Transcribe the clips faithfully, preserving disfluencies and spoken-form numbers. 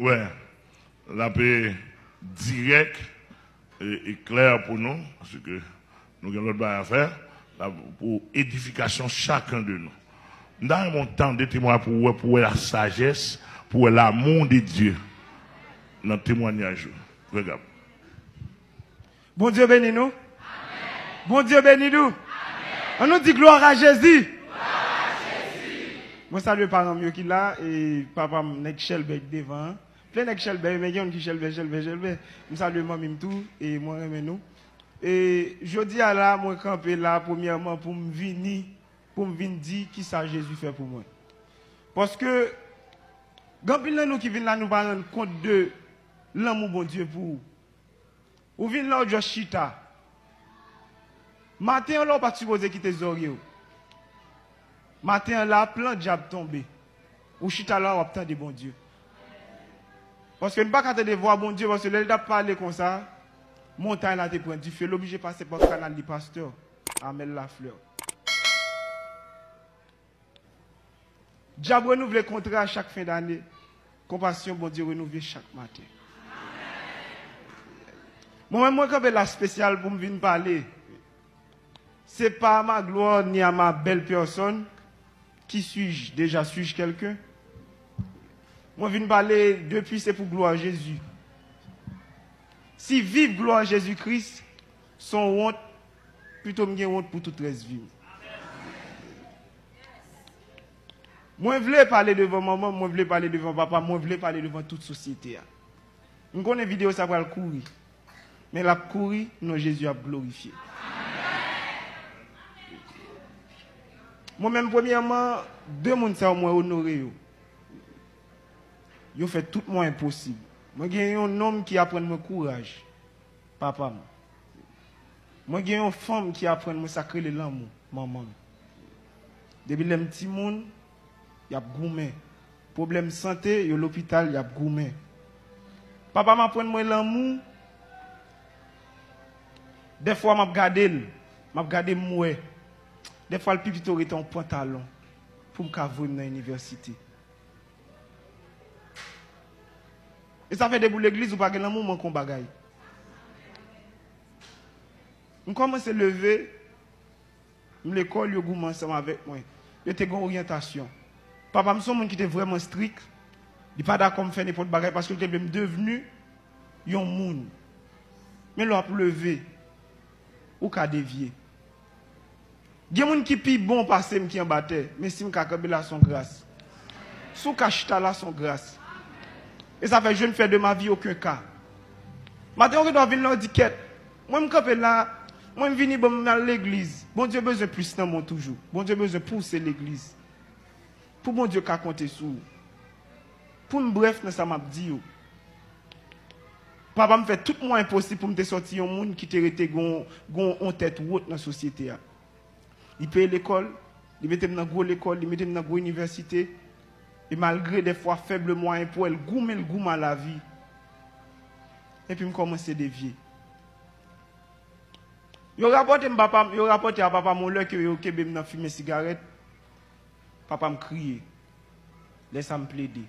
Wè, l ap dirèk e, e klè pou nou, paske nou gen lòt bagay a fè, l ap pou edifikasyon chakenn de nou. M ta renmen w tande temwayaj pou w wè, pou w wè la sajès, pou w wè l'amour de Dieu nan temwayaj yo. Frè Gab. Bondye beni nou. Bondye beni nou. Ann nou di glwa a Jezi. Mwen salye paran m yo ki la, e papa m nèg Chèlbè ki devan an. Plen nèg Chèlbè, men gen youn ki Chèlbè, Chèlbè, Chèlbè. M salye manmi m tou, e mwen renmen nou. E jodi a la, mwen kanpe la, premyèman, pou m vini, pou m vin di kisa Jezi fè pou mwen. Paske, gen anpil nan nou ki vin la, nou pa rann kont de lanmou Bondye pou ou. Ou vin la, ou just chita. Maten an la, ou pa t sipoze kite zòrye w. Maten an la, plan dyab tonbe. Ou chita la, w ap tande Bondye. Paske n pa ka tande vwa Bondye, paske lè l t ap pale konsa, montay la te pran dife, l oblije pase pa kanal li, pastè Amel Lafleur. Dyab renouvle kontra chak fen dane. Konpasyon Bondye renouvle chak maten. Mwen menm, mwen kanpe la espesyal pou m vin pale. C'est pas à ma gloire ni à ma belle personne. Qui suis-je? Déjà suis-je quelqu'un? Mwen vin pale depi se pou glwa Jezi. Si viv glwa Jezi Kris se yon wont, pito m gen wont pou tout rès vi m. Mwen vle pale devan manman m, mwen vle pale devan papa m, mwen vle pale devan tout sosyete a. M konnen videyo sa pral kouri, men l ap kouri, non Jezi ap glorifye. Mwen menm, premyèman, de moun sa yo, mwen onore yo. Yo fè tout mwayen posib. Mwen gen yon nonm ki aprann mwen kouraj, papa m. Mwen gen yon fanm ki aprann mwen sa k rele lanmou, manman m. Depi lè m timoun, y ap goumen. Pwoblèm sante, yo lopital, y ap goumen. Papa m aprann mwen lanmou. Dèfwa m ap gade l, m ap gade m wè. Dèfwa l pi pito rete yon pantalon pou m ka voye m nan inivèsite. E sa fè depi w legliz, ou pa gen lanmou, manke yon bagay. M kòmanse leve, m lekòl, yo goumen ansanm avèk mwen. Yo te gen oryantasyon. Papa m se yon moun ki te vrèman strik. Li pa dakò m fè nenpòt bagay paske l te vle m devni yon moun. Men lè w ap leve, ou ka devye. Gen moun ki pi bon pase m ki anba tè, men si m ka kanpe la, se yon gras. Si w ka chita la, se yon gras. E sa fè je ne fais de ma vie aucun cas. Maten, yon gendwa vin la, w di, kèt, mwen m kanpe la, mwen m vini, bon, m al legliz. Bondye bezwen plis nan mwen toujou. Bondye bezwen pouse legliz. Pou Bondye ka konte sou ou. Pou m brèf nan sa m ap di yo. Papa m fè tout mwayen posib pou m te sòti yon moun ki te rete gon, gon, yon tèt wot nan sosyete a. Li peye lekòl, li mete m nan gwo lekòl, li mete m nan gwo inivèsite. E malgre dèfwa fèb mwayen pou l, goumen l goumen a lavi. Epi m kòmanse devye. Yo rapòte m papa m, yo rapòte a papa m yon lè ke yo kenbe m nan fimen sigarèt. Papa m kriye. Lè sa m plede.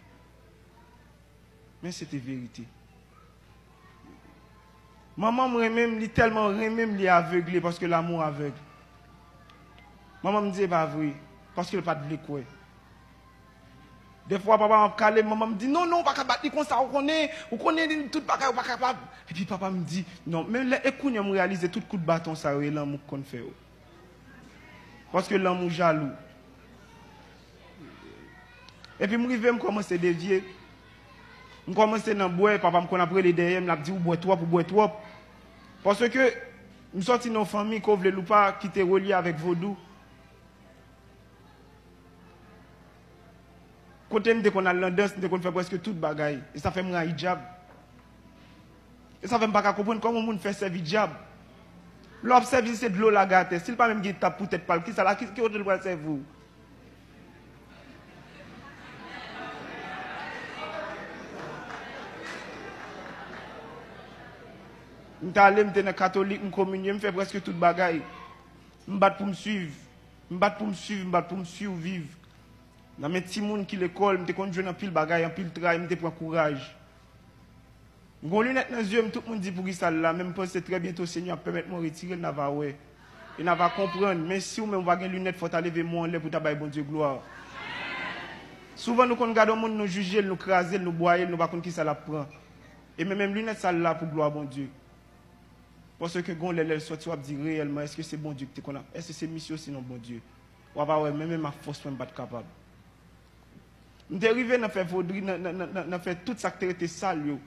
Men se te verite. Manman m renmen m, li tèlman renmen m, li avegle, paske l'amour aveugle. Manman m di, "E pa vre," paske l pa t vle kwè. Dèfwa, papa m ap kale m, manman m di, "Non, non, ou pa ka bat li konsa, ou konnen, ou konnen li, tout bagay, ou pa kapab." Epi papa m di, "Non, men lè, e kounye a m reyalize tout kout baton sa yo, e lanmou k konn fè yo." Paske lanmou jalou. Epi m rive, m kòmanse devye. M kòmanse nan bwè, papa m konn ap rele dèyè m, l ap di, "Ou bwè twòp, ou bwè twòp." Paske m sòti nan yon fanmi, ke w vle l ou pa, ki te relye avèk vodou. Kote m te konn al nan dans, m te konn fè prèske tout bagay. E sa fè m rayi dyab. E sa fè m pa ka konprann kòman yon moun fè sèvi dyab. Lè w ap sèvi, se dlo lage atè. Si l pa menm gen tap pou tèt pa l, kisa la, ki, ki kote l pral sèvi w? M t ale, m te nan katolik, m kominye, m fè prèske tout bagay. M bat pou m swiv. M bat pou m swiv, m bat pou m siviv. Nan men timoun ki lekòl, m te konn jwenn anpil bagay, anpil tray, m te pran kouraj. M gen yon linèt nan zye m, tout moun di poukisa l la, men m panse trè byento Senyè ap pèmèt mwen retire l, n a va wè. E n a va konprann. Men si w menm ou pa gen linèt, fò w ta leve men w anlè pou w ta bay Bondye glwa. Souvan nou konn gade yon moun, nou jije l, nou kraze l, nou bwaye l, nou pa konn kisa l ap pran. E men menm linèt sa l la pou glwa Bondye. Paske gen yon lè, lè l sòti, w ap di reyèlman, èske se Bondye ki te konn ap, èske se misye osinon Bondye? W ap wè, men menm ak fòs mwen, m pa t kapab. M te rive nan fè vodri, nan, nan, nan, nan, nan fè tout sa k te rete sal yo.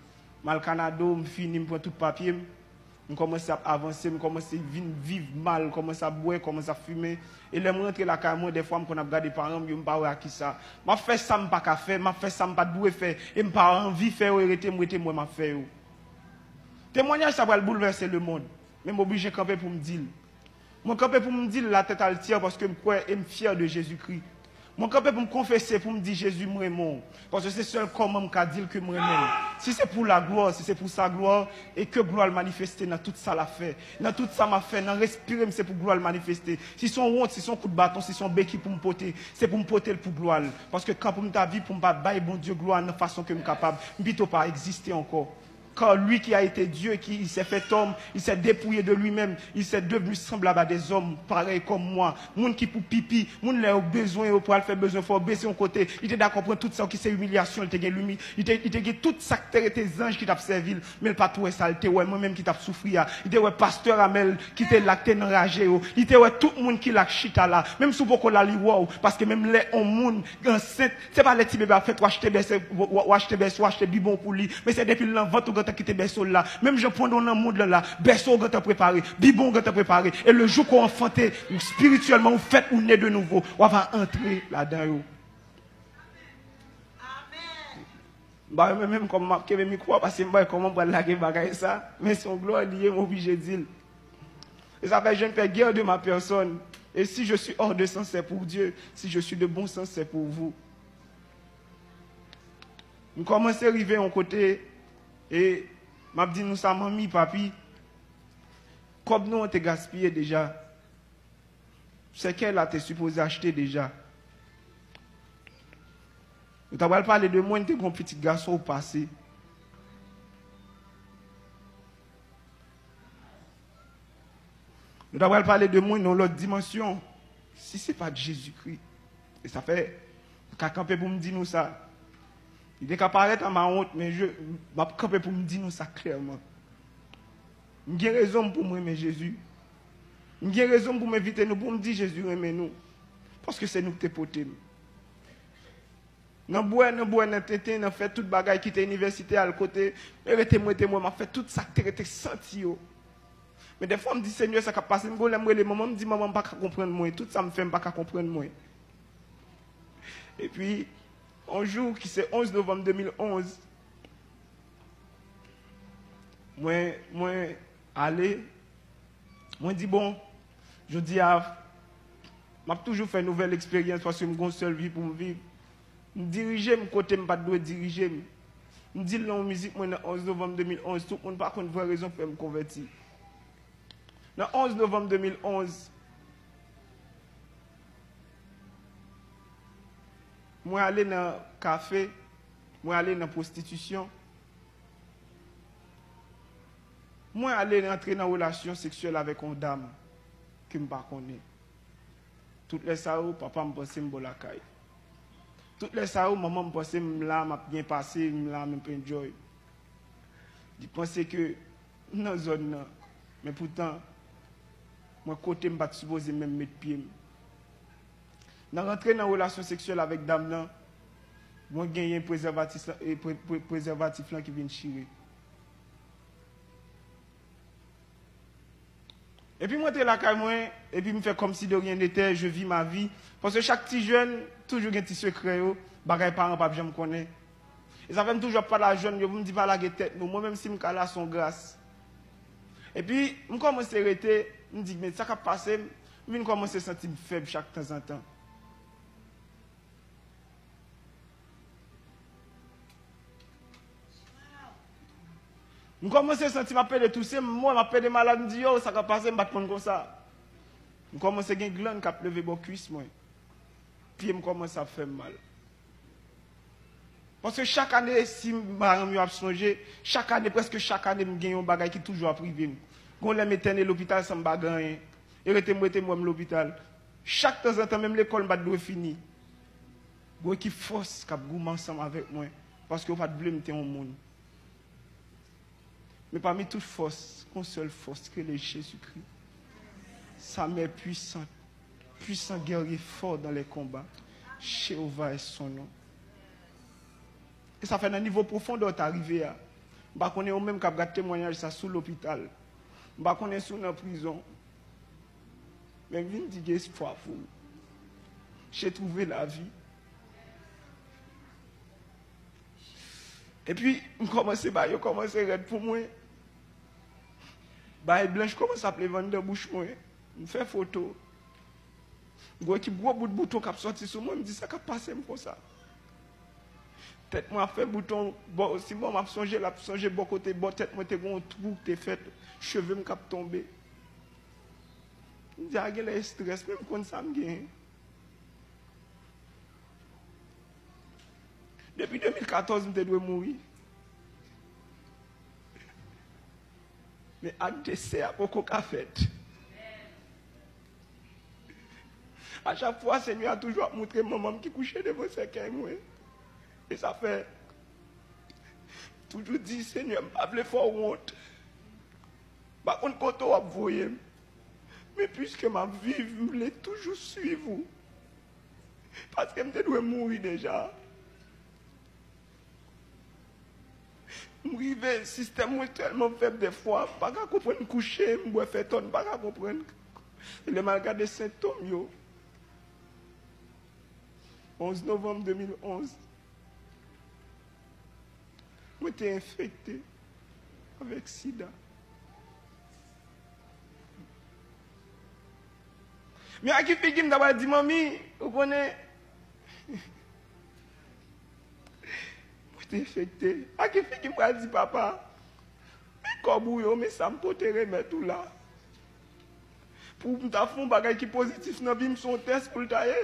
M al Kanado, m fini, m pran tout papye m. M kòmanse ap avanse, m kòmanse vin viv mal, kòmanse ap bwè, kòmanse ap fimen. E lè m rantre lakay mwen, dèfwa m konn ap gade paran m yo, m pa wè a kisa. M ap fè sa m pa ka fè, m ap fè sa m pa t dwe fè, e m pa anvi fè yo, e rete m rete m wè m ap fè yo. Temwanyaj sa pral boulvèse lemonn, men m oblije kanpe pou m di l. Mwen kanpe pou m di l la tèt antyè paske m kwè e m fyè de Jezikri. Mwen kanpe pou m konfese, pou m di, Jezi, m renmen w. Paske se sèl kòman m ka di l ke m renmen l. Si se pou laglwa, si se pou sa glwa, e ke glwa l manifeste nan tout sa l ap fè. Nan tout sa m ap fè, nan respire m, se pou glwa l manifeste. Si se yon wont, si se yon kout baton, si se yon beki pou m pote, se pou m pote l pou glwa l. Paske kan pou m ta viv, pou m pa bay Bondye glwa nan fason ke m kapab, m pito pa egziste ankò. Car lui qui a été Dieu, qui, il s'est fait homme, il s'est dépouillé de lui-même, il s'est devenu semblable à des hommes, pareil comme moi. Moun ki pou pipi, moun lè yo bezwen, yo pral fè bezwen, fò yo bese yon kote. Li te dakò pran tout sa ki se imilyasyon, li te gen limi-, li te, li te gen tout sa ki te rete zanj ki t ap sèvi l, men l pa t wè sa, li te wè mwen menm ki t ap soufri a. Li te wè pastè Amèl ki te la, ki te nan raje yo. Li te wè tout moun ki la k chita la. Menm si w poko la, li wè w, paske menm lè yon moun ansent, se pa lè ti bebe ap fèt, w achte bèso, w, w, w achte bèso, w achte bibwon pou li. Men se depi l nan vant ou gentan kite bèso l la. Menm jan pandan w nan mond lan la, bèso w gentan prepare, bibwon w gentan prepare. E le jou ke w anfante, espirityèlman, ou fèt, ou ne de nouvo, w ava antre ladan yo. M pa renmen menm kòman m ap kenbe mikwo a, paske m pa wè kòman m pral lage bagay sa. Men se yon glwa li ye, m oblije di l. Et ça fait, je ne fais guère de ma personne. Et si je suis hors de sens, c'est pour Dieu. Si je suis de bon sens, c'est pour vous. M kòmanse rive yon kote, e m ap di nou sa, manmi, papi, kòb nou an te gaspiye deja. Sèkèy la te sipoze achte deja. Nou ta pral pale de mwen, te gen yon pitit gason ou pase. Nou ta pral pale de mwen nan lòt dimansyon. Si se pa t Jezikri, e sa fè m ka kanpe pou m di nou sa. Li te ka parèt an ma wont, men je, m ap kanpe pou m di nou sa klèman. M gen rezon m pou m renmen Jezi. M gen rezon m pou m envite nou, pou m di Jezi renmen nou. Paske se nou ki te pote m. Nan bwè, nan bwè, nan tenten, nan fè tout bagay, kite inivèsite, al kote, e rete m, rete m wè, m ap fè tout sa k te rete santi yo. Men dèfwa m di, Senyè, sa k ap pase m? Gon lè m rele manman, m di, manman, m pa ka konprann mwen. Tout sa m fè, m pa ka konprann mwen. Epi, yon jou ki se onz novanm de mil onz, mwen, mwen ale, mwen di, bon, jodi a, m ap toujou fè nouvèl eksperyans paske m gon sèl vi pou m viv. M dirije m kote m pa t dwe dirije m. M di l nan yon mizik mwen nan onz novanm de mil onz, tout moun pa konn vrè rezon k fè m konvèti. Nan onz novanm de mil onz, mwen ale nan kafe, mwen ale nan pwostitisyon, mwen ale rantre nan relasyon seksyèl avèk yon dam ke m pa konnen. Tout lè sa yo, papa m panse m bò lakay. Tout lè sa yo, manman m panse m la, m ap byen pase, m la, m ap enjoy. Li panse ke m nan zòn nan, men poutan, mwen kote m pa t sipoze menm met pye m. Nan rantre nan relasyon seksyèl avèk dam nan, mwen genyen prezèvatis lan, e pre-, pre-, prezèvatif lan ki vin chire. Epi m rantre lakay mwen, epi m fè kòmsi de rien n'était, je vis ma vie. Paske chak ti jèn toujou gen ti sekrè yo, bagay paran p ap janm konnen. E sa fè m toujou ap pale a jèn yo, pou m di pa lage tèt nou. Mwen menm si m ka la, se yon gras. Epi m kòmanse rete, m di, men sa k ap pase m, m vin kòmanse santi m fèb chak tanzantan. M kòmanse santi m ap pede touse, m wè m ap pede malad, m di, yo, sa k ap pase, m pa t konn konsa. M kòmanse gen glann k ap leve bò kwis mwen. Pye m kòmanse ap fè m mal. Paske chak ane, si madanm yo ap sonje, chak ane, prèske chak ane, m gen yon bagay ki toujou ap rive m. Gon lè m entène lopital san m pa gen anyen. E rete m rete m wè m lopital. Chak tanzantan, menm lekòl m pa t dwe fini. Gon ekip fòs k ap goumen ansanm avèk mwen, paske yo pa t vle m te yon moun. Men pami tout fòs, gon sèl fòs ki rele Jezikri. Sa mè pwisan, pwisan gèrye fò dan lè konba. Jewova è son non. E sa fè nan nivo pwofondè w ta rive a. M pa konnen ou menm k ap gad temwayaj sa sou lopital. M pa konnen si w nan prizon. Men m vin di gen espwa pou ou. J'ai trouvé la vie. Epi, m kòmanse ba yo kòmanse rèd pou mwen. Bagay blanch kòmanse ap leve anndan bouch mwen. M fè foto. Gwo ekip gwo bout bouton k ap sòti sou mwen, m di sa k ap pase m konsa. Tèt mwen ap fè bouton bò, si bò m ap sonje, l ap sonje bò kote bò tèt mwen te gen yon twou k te fèt, cheve m k ap tonbe. M di a genlè estrès, men m konn sa m genyen. Depi de mil katòz, m te dwe mouri. Men ak desè a poko ka fèt. A chak fwa, Senyè a toujou ap montre m manman m ki kouche devan sèkèy mwen. E sa fè, toujou di, Senyè, m pa vle fè w wont. M pa konn kote w ap voye m. Men piske m ap viv, m vle toujou swiv ou. Paske m te dwe mouri deja. M rive, sistèm mwen tèlman fèb dèfwa, m pa ka konprann kouche, m bwè fè tòn, m pa ka konprann. E lè m al gade sentòm yo, onz novanm de mil onz, mwen te enfekte avèk sida. Men a ki figi m ta pral di manmi, ou konnen, mwen te enfekte. A ki figi m pral di papa, men kòb ou yo, men sa m pote remèt ou la. Pou m ta fè yon bagay ki pozitif nan vi m, se yon tès pou l ta ye.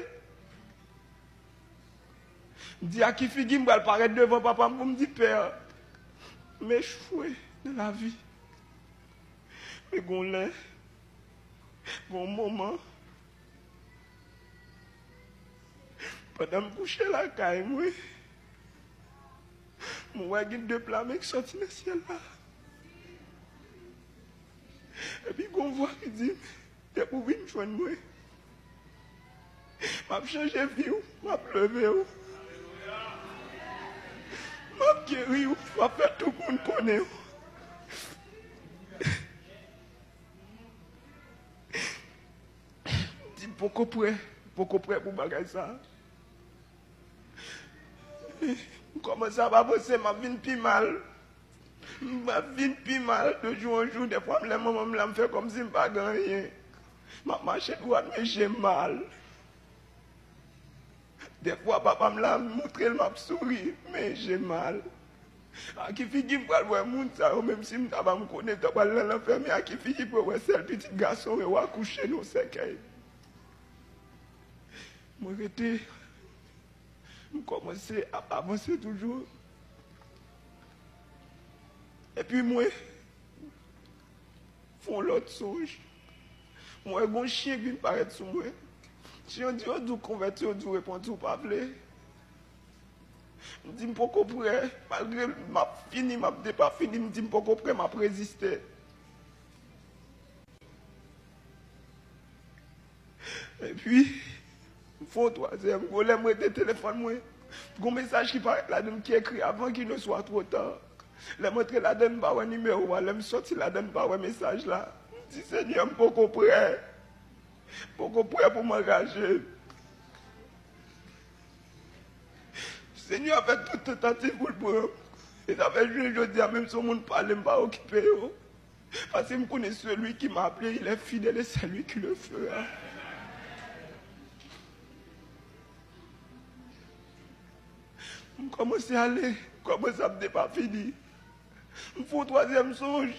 M di a ki figi m pral parèt devan papa m pou m di, Pè, m echwe nan lavi. Men gon lè, gon moman, pandan m kouche lakay mwen, mwen wè gen de pla men k sòti nan syèl la. Epi gon vwa ki di m, depi w vin jwenn mwen, m ap chanje vi w, m ap leve w, m ap geri w, m ap fè tout moun konnen w. M di m poko prè, m poko prè pou bagay sa. M kòmanse ap avanse, m ap vin pi mal. M ap vin pi mal de jou an jou. Dèfwa, m lè manman m la, m fè kòmsi m pa gen anyen. M ap mache dwat, men je m mal. Dèfwa, papa m la, m montre l, m ap souri, men je m mal. A ki figi m pral wè moun sa yo, menm si m ta pa m konnen, ta pral nan lanfè, men a ki figi pou yo wè sèl pitit gason yo akouche nan yon sèkèy? Mwen rete, m kòmanse ap avanse toujou. Epi mwen fè yon lòt sonj. Mwen wè gon chen k vin parèt sou mwen. Chen an di, yo di w konvèti, yo di w repanti, ou pa vle. M di m poko prè, malgre m ap fini, m ap depafini, m di m poko prè, m ap reziste. Epi, m fè yon twazyèm. Gon lè m rete telefòn mwen, gon mesaj ki parèt ladan l ki ekri, avant qu'il ne soit trop tard. Lè m antre ladan l, m pa wè nimewo a. Lè m sòti ladan l, m pa wè mesaj la. M di, Senyè, m poko prè. M poko prè pou m angaje. Senyè a fè tout tantativ pou l pran m. E sa fè jounen jodi a, menm si yon moun pale, m pa okipe yo. Paske m konnen celui qui m'a appelé, il est fidèle et c'est lui qui le fera. M kòmanse ale, m kòmanse ap depafini. M fè yon twazyèm sonj.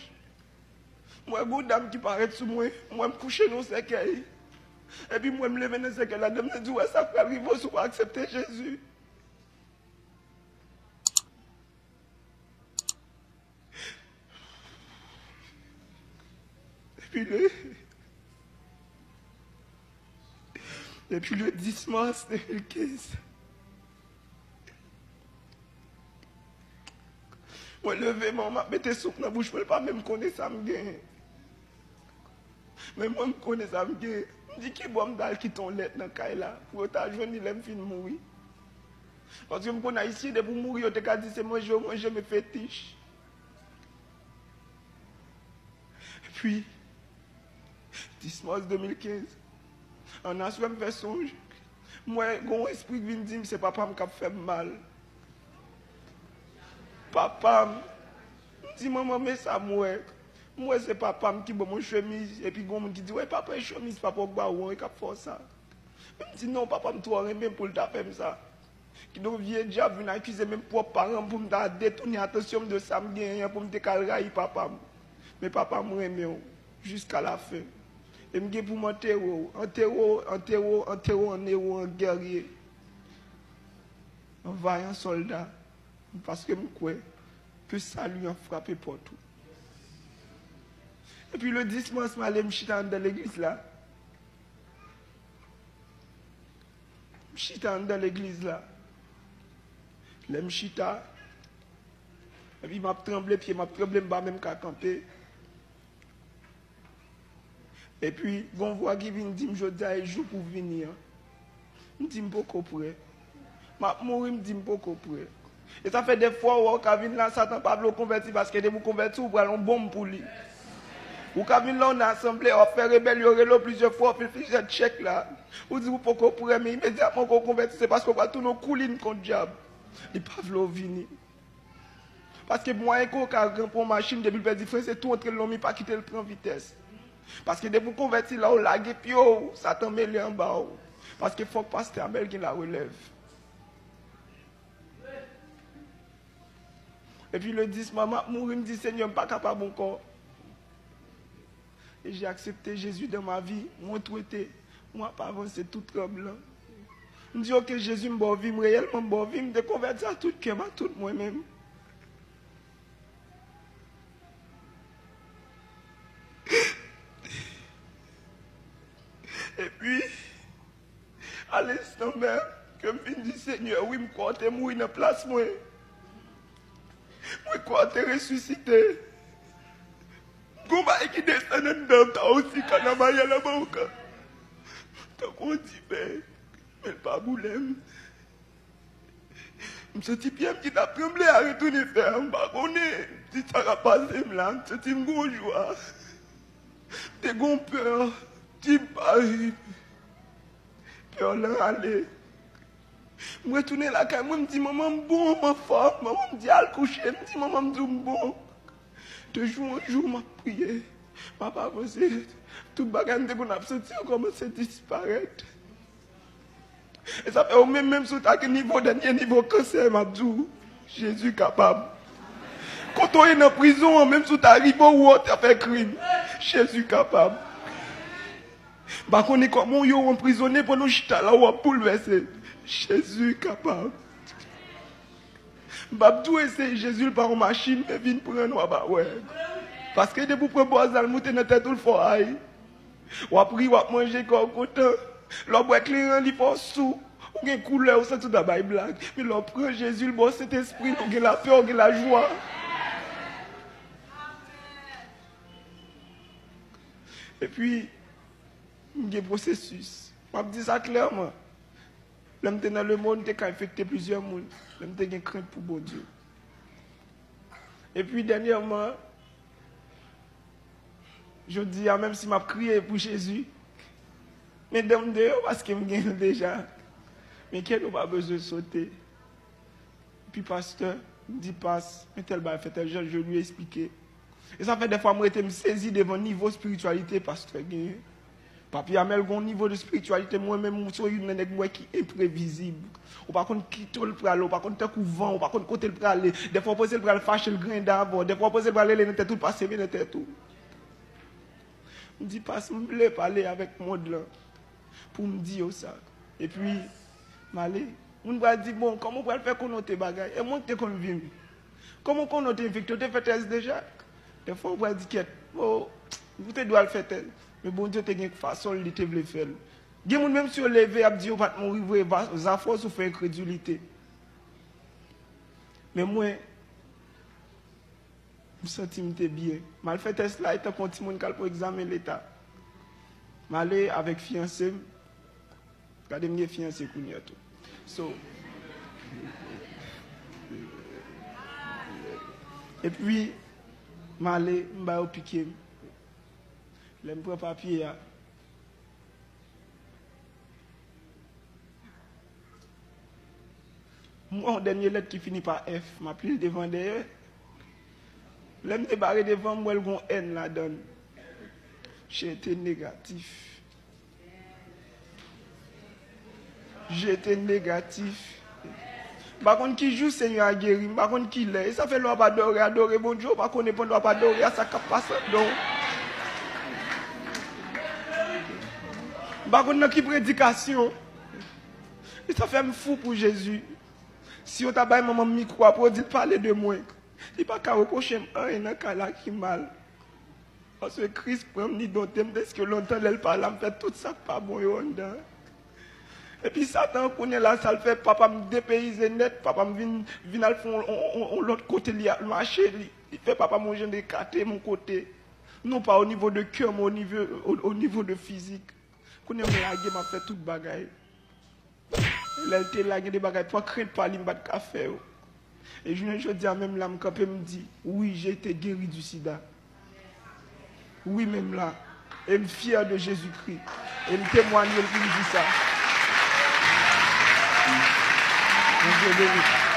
M wè gon dam ki parèt sou mwen, m wè m kouche nan yon sèkèy. Epi m wè m leve nan sèkèy la, dam nan di, ou wè sa k pral rive w si w pa aksepte Jezi. Epi le, epi le dis mas de mil kenz, mwen leve men m ap mete souf nan bouch mwen, l pa menm konnen sa m genyen. Men mwen, m konnen sa m genyen. M di, ki bò m t al kite yon lèt nan kay la pou yo ta jwenn li lè m fin mouri? Paske m konn Ayisyen, depi w mouri, yo te ka di se manje yo manje, men fetich. Epi, dis mas de mil kenz, an aswè m fè sonj, m wè gen yon espri k vin di m se papa m k ap fè m mal. Papa m. M di, manman, men sa m wè. M wè se papa m ki ban m yon chemiz, epi gen yon moun ki di, wè, papa, e chemiz papa w k ba ou an, e k ap fè w sa. M di, non, papa m twò renmen m pou l ta fè m sa. Kidonk, vye dyab vin akize menm pwòp paran m pou m ta detounen atansyon m de sa m genyen an pou m te ka al rayi papa m. Men papa m renmen w jiska lafen. E m gen pou m antere w, antere w, antere w, antere w an ewo, an gèrye, an vayan sòlda, paske m kwè ke sali an frape pòt ou. Epi le dis mas, m ale, m chita anndan legliz la. M chita anndan legliz la. Lè m chita, epi m ap tranble, pye m ap tranble, m pa menm ka kanpe. Epi, gen yon vwa ki vin di m, jodi a e jou pou w vini an. M di, m poko prè. M ap mouri, m di, m poko prè. E sa fè dèfwa, w wè, w ka vin la, Satan pa vle w konvèti, paske depi w konvèti, w pral yon bonm pou li. Ou ka vin la, w nan asanble, w ap fè rebèlyon, rele w plizyè fwa, w fè plizyè tchèk la. Ou di w poko prè, men imedyatman ke w konvèti, se paske w pral tounen yon koulin kont dyab. Li pa vle w vini. Paske mwayen ke w ka ranpran yon machin, depi l pèdi fren, se tou antre l nan men, pa kite l pran vitès. Paske depi w konvèti la, w lage pye w, Satan mele anba w. Paske fòk pastè Amèl gen larelèv. Epi le dis, manman ap mouri, m di, Senyè, m pa kapab ankò. E j'ai accepté Jésus dans ma vie. Mwen tou ete, mwen ap avanse tou tranblan. M di, oke, Jezi, m ba w vi m, reyèlman m ba w vi m, m te konvèti a tout kè m, a tout mwen menm. Epi, a lenstan menm ke m vin di, Senyè, wi, m kwè w te mouri nan plas mwen. Mwen kwè w te resisite. Gon bagay ki desann anndan m, ta osi kanamaya la boca. Tankou yon diven, men l pa boule m. M santi pye m ki t ap tranble a retounen fè a, m pa konnen si sa k ap pase m la, m santi m gon jwa. M te gon pè, ti bay. Pè lan ale. M retounen lakay mwen, m di, manman, m bon, m anfòm. Manman m di, al kouche. M di, manman, m di w m bon. De jou an jou, m ap priye. M ap avanse. Tout bagay m te konn ap santi an kòmanse disparèt. E sa fè ou menm, menm si w ta gen nivo, dènye nivo kansè, m ap di w, Jezi kapab. Kote w ye nan prizon an, menm si w ta rive ou wè w ta fè krim, Jezi kapab. M pa konnen kòman w ye, w anprizone, pandan w chita la, w ap boulvèse. Jezi kapab. M p ap di w eseye Jezi, l pa yon machin, men vin pran n, w ap wè. Paske depi w pran bwaz la, l moute nan tèt ou, l fè w ay. W ap ri, w ap manje, kè w kontan. Lè w bwè kleren, li fè w sou. Ou gen koulè, ou santi w ta bay blag. Men lè w pran Jezi, l ba w Sentespri, ou gen lapè, ou gen lajwa. Epi, m gen pwosesis. M ap di sa klèman. Lè m te nan lemonn, m te ka enfekte plizyè moun. Men m te gen krent pou Bondye. Epi, dènyèman, jodi a, menm si m ap kriye pou Jezi, men dan m deyò paske m gen l deja. Men kè nou pa bezwen sote. Epi pastè, m di pas, men tèl bagay fè tèl jan, je lui explique. E sa fè dèfwa m rete m sezi devan nivo espirityalite pastè genyen. Papi Amèl gen yon nivo de espirityalite, mwen menm, m se youn nan nèg m wè ki enprevizib. Ou pa konn kite l prale, ou pa konn tankou van, ou pa konn kote l prale. Dèfwa w panse l pral fache, l grende avè w. Dèfwa w panse l pral rele nan tèt ou, l pa seve nan tèt ou. M di, pas, m vle pale avèk mond lan pou m di yo sa. Epi, m ale. Moun pral di, bon, kòman w pral fè konnen w te bagay? E mwen ki te konn vi m. Kòman w konnen w te enfekte? W te fè tès deja? Dèfwa, w pral di, kèt, o, Ou te dwe al fè tès. Men Bondye te gen fason li te vle fè l. Gen moun, menm si yo leve, y ap di yo pa t mouri vre, va- zafè w sou fè enkredilite. Men mwen, m santi m te byen. M al fè tès la, e tankou yon timoun k al pou egzamen leta. M ale avèk fiyanse m. Gade, m gen fiyanse kounye a tou. So, epi, m ale, m ba yo pike m. Lè m pran papye a, m wè yon dènye lèt ki fini pa F, m ap li l devan dèyè. Lè m debare devan, m wè l gon N ladan l. J'étais négatif. J'étais négatif. M pa konn ki jou Senyè a geri, m pa konn ki lè. E sa fè lè w ap adore, adore Bondye, ou pa konnen pandan w ap adore a sa k ap pase anndan w. M pa konn nan ki predikasyon. E sa fè m fou pou Jezi. Si yo ta bay manman m mikwo a pou yo di l pale de mwen, li pa ka repwoche m anyen nan kay la ki mal. Paske Kris pran m, li dote m, deske lontan lè l pa la, m fè tout sa k pa bon yo anndan. Epi Satan, kounye a la, sa l fè, papa m depeyize nèt, papa m vin, vin al fè on, on, on, on lòt kote, li al mache, li, li fè papa m on jan de kate m on kote. Non pa o nivo de kè, men o nivo, o, o nivo de fizik. Kounye a m lage, m ap fè tout bagay. Lè l te la, gen de bagay, pa krent pa li, m pa t ka fè yo. E jounen jodi a, menm la, m kanpe, m di, wi, j'étais guéri du sida. Wi, menm la. E m fyè de Jezikri. E m temwanye l pou m di sa. Bondye beni.